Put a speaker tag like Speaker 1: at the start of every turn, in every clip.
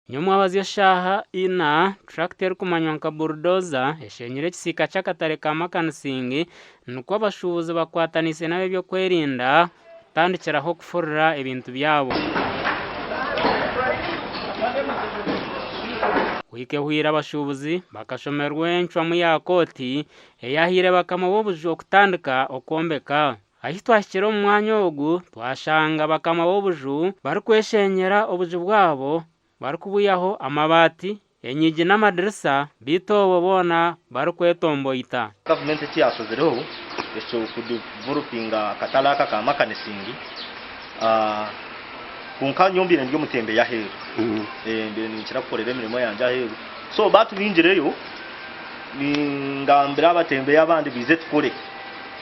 Speaker 1: Nyomwabazyo eshaaha ina, turakita erikumanywa nka bulldozer eshenyire ekisiika ky'akatare ka Makanising nikwo abashuubuzi bakwataniise n'ab'ebyokwerinda kutandikiraho kufurura ebintu byabo. Wiiki ehweire abashuubuzi bakashomerwa encwamu ya kooti eyahaire bakama b'obuju okutandika okwombeka. Ahi twahikire omu mwanya ogu twashanga bakama b'obuju barikweshenyera obuju bwabo barikubwihaho amabaati, enyigi n'amadirisa beitu obwo boona barikwetomboita.
Speaker 2: Gavumenti eki yaashozireho eky'okudevelopinga akatare aka aka Makanisingi kwonka nyowe mbaire ndi omutembeyi aheeru, mbaire ninkira kukorera emirimo yangye aheeru so baatubingireyo ningambira abatembeyi abandi baije tukore.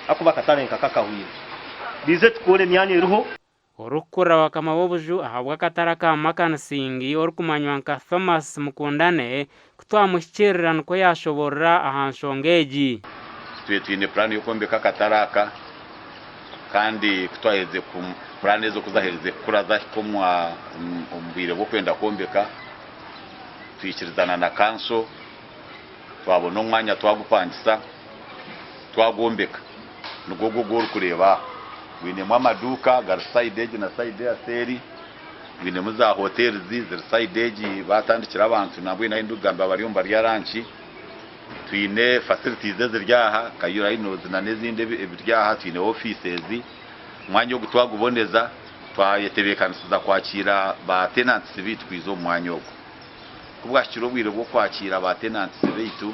Speaker 2: Ahakuba akatare nka kakahwire. Baije tukore emyanya eriho.
Speaker 1: Orikukurira bakama b'obuju ahabw'akatare aka Makansing orikumanywa nka Thomas Mukundane ku twamuhikiirira nikwo yaashoboorora aha nshonga egi.
Speaker 3: Titwire twine puraani y'okwombeka akatare aka kandi ku twaherize puraani ezo ku zaherize kukura zahika omu bwire bw'okwenda kwombeka twikirizana na kanso twabona omwanya twagupangisa. Twagwombeka nigwo ogwo ogu orikureeba aha. Gwinemu amaduuka gari sayidi egi na sayidi eya seeri, gwinemu za hotels ziri sayidi egi baatandikira abantu nambwenu ahu ndikugambira bariyo nibarya ranki. Twine facilities eziri aha nka urinals n'ezindi ebiri aha, twine offices. Omwanya ogu twaguboneza twayetebeekanisiza kwakiira ba tenants baitu kwija omu mwanya ogu. Ku bwahikire obwire bw'okwakiira ba tenants baitu,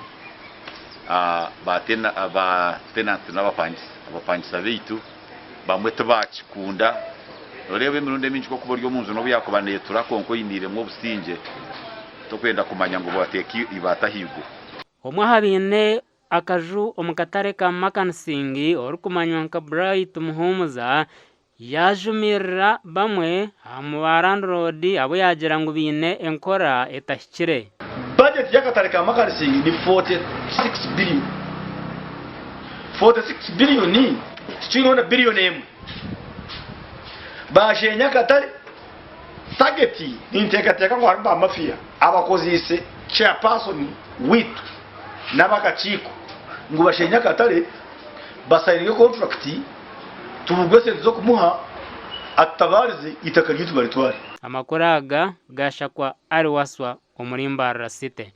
Speaker 3: ba tenants n'abapangisa, abapangisa baitu bamwe tibakikunda. Noreeba emirundi emingi ku orikuba ori omu nju n'obu yaakuba neetura kwonka oiniiremu obusingye, tokwenda kumanya ngu bateeka eibaati ahaiguru.
Speaker 1: Omwe aha baine akaju omu katare ka Makansing orikumanywa nka Bright Muhumuza Yaajumirira bamwe aha ba landiroodi abu yaagira ngu baine enkora etahikire.
Speaker 4: Budget y'akatare ka Makansing ni 46 billion. 46 billion titwineho na billion emwe. Baasheenya akatare, target ninteekateeka ngu harimu ba mafia abakoziise chairperson waitu n'ab'akakiiko ngu basheenye akatare basayininge contract Tubugwe esente z'okumuha atutabaarize eitaka ryaitu baritware.
Speaker 1: Amakuru aga gashakwa Ali Wasswa omuri Mbarara City.